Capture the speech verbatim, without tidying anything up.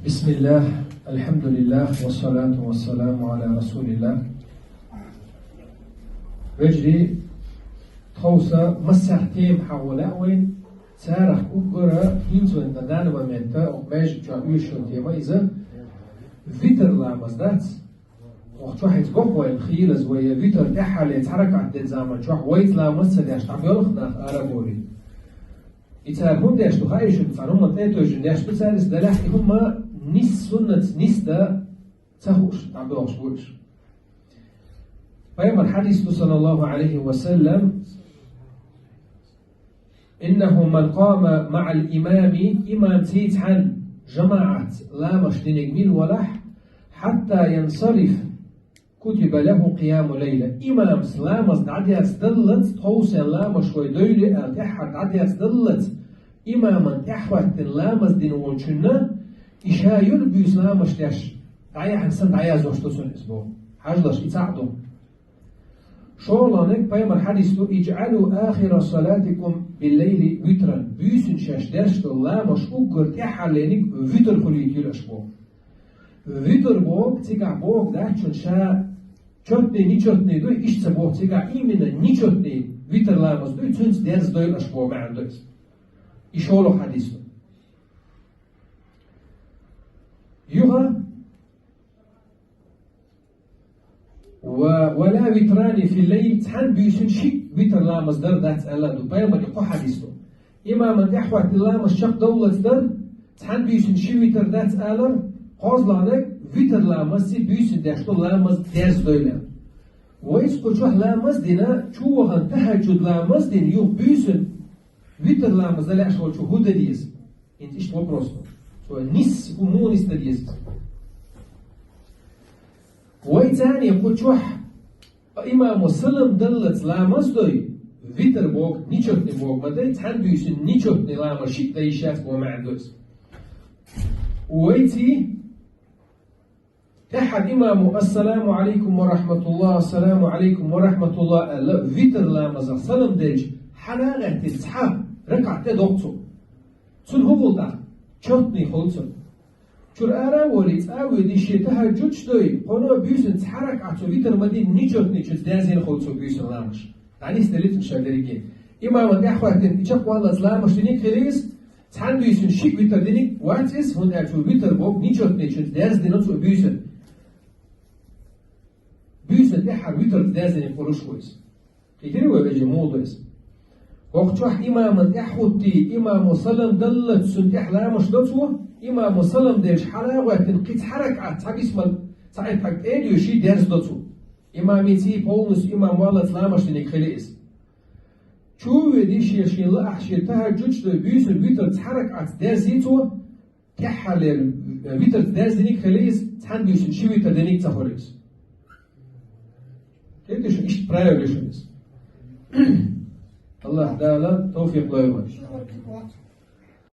بسم الله، الحمد لله، والصلاة والسلام على رسول الله. Вежарий, тховса массехк тема хьагӀолла вайн, царех уггара хӀинца вайна тӀаденна момент, укх маьждига чу уьйраш йола тема иза, витр ламаз дац. Укх чохь иза гохь вайна хийлаза вай, витр тӀаьххьара цхьа ракаӀат дечу заман чохь вайца ламаз ца деш дӀабоьлху нах ара а бовлий. И цара хӀунда деш ду хаьий шуна, цхьана хӀуманна тӀе а тевжина деш ду цара иза, делахь и хӀума нис, суннатца нис дан ца хууш дӀабоьлхуш бу уьш. Пайхамара хьадис ду, саллаллаху Ӏалайхи ва саллам: «إنه من قام مع الإمام», имамций цхьаьна жамаӀатца ламаз динарг мила валахь, «حتى ينصرف كتب له قيام ليلة». Имамас ламаз дӀадерзадаллалц, тховсенна ламаз вай дойла аьлла тӀаьххьара дӀадерзадаллалц, имамана тӀаьхьахӀоьттина ламаз дина волчунна и ша йолу буьйса ламаз деш дӀаяьхьна санна дӀаяздеш ду цунна иза боху. Хьажалаш, и цхьаъ ду. ШолгӀаниг пайхамара хьадис ду: «اجعلوا آخر صلاتكم بالليل وترا». Буьйсанна шаьш деш долу ламаз уггар тӀаьххьарлерниг витр хуьлуьйтийла аша боху. Витр боху, цигахь боху дац шуна ша чётный, нечётный ду, иштта ца боху цигахь, именно нечётный витр ламаз ду, цуьнца дерзадойла аша боху маьӀна ду иза. И шолгӀа хьадис ду. Юха: «Ва, ва ла витрани фи ллайл», цхьана буьйсанна ши витр ламаз дар дац аьлла ду. Пайхамара кхо хьадис ду. Имамана тӀаьхьахӀоьттина ламаз чекхдовллалц дар, цхьана буьйсанна ши витр дац алар, кхозлагӀниг витр ламазций буьйсанна деш долу ламаз дерзадойла. Вайца кху чохь ламаз дина, чу вахана тахӀаджуд ламаз дина, юха буьйсанна витр ламаз дан лаьаш волчо хӀун дан деза? ХӀинца иштта вопрос ду. Цо нис, хӀун, муха нис дан деза? Вай царна кху чохь имамо салам даллалц ламаз дой, витр боху, нечётный боху ма дай, цхьана буьйсанна нечётный ламаз шиъ дан йиш яц боху маьӀна ду иза. Вайций тӀаьххьара имамо «Ассаламу Ӏалайкум ва рахьматуллахӀ, ассаламу Ӏалайкум ва рахьматуллахӀ» аьлла, витр ламазах салам делча, хьала а гӀеттина цхьа ракаӀат тӀедоккху цо. Цунна хӀун хуьлу тӀаккха? Чётный хуьлу цунна. Чуьра ара а волий, цӀа а воьдий, шен тахӀаджуд а дой, кхуьнан буьйсанна цхьа ракаӀат цо витр ма дина, нечётный чуьнца дерзийна хуьлу цо буьйсанна ламаз. ДӀанисделира цунна ша дерриге. Имамана тӀаьхьахӀоьттина и чекхваллалц ламаз динарг хилла иза, цхьана буьйсанна шиъ витр динарг вац иза, хӀунда аьлча витр боху нечётный чуьнца дерзадина цо буьйсанна. Буьйсанна тӀаьххьара витрца дерзадинарг хуьлуш ву иза. Кхийтирий вай, вежарий, муха ду иза? ХӀокху чохь имамана тӀаьхьахӀуттий, имамо салам даллалц цунна тӀехь ламаз до цо, имамо салам делча хьала а гӀоьттина кхин цхьа ракаӀат, цхьа бисмал, цхьа аят хьаьгна тӀе а доьший, дерзадо цо. Имамций полностью имам валлалц ламаз динарг хилла иза. Чу а воьдий, шен, шен лаахь, шен тахӀаджуд а дой, буьйсанна витр цхьа ракаӀатца дерзий цо, тӀаьххьарлера, э, витрца дерзадинарг хилла иза, цхьана буьйсанна ши витр динарг ца хуьлу иза. Кхетий шу, иштта правило ю шуна иза. АллахӀ Дала тавфикъ лойла вайна.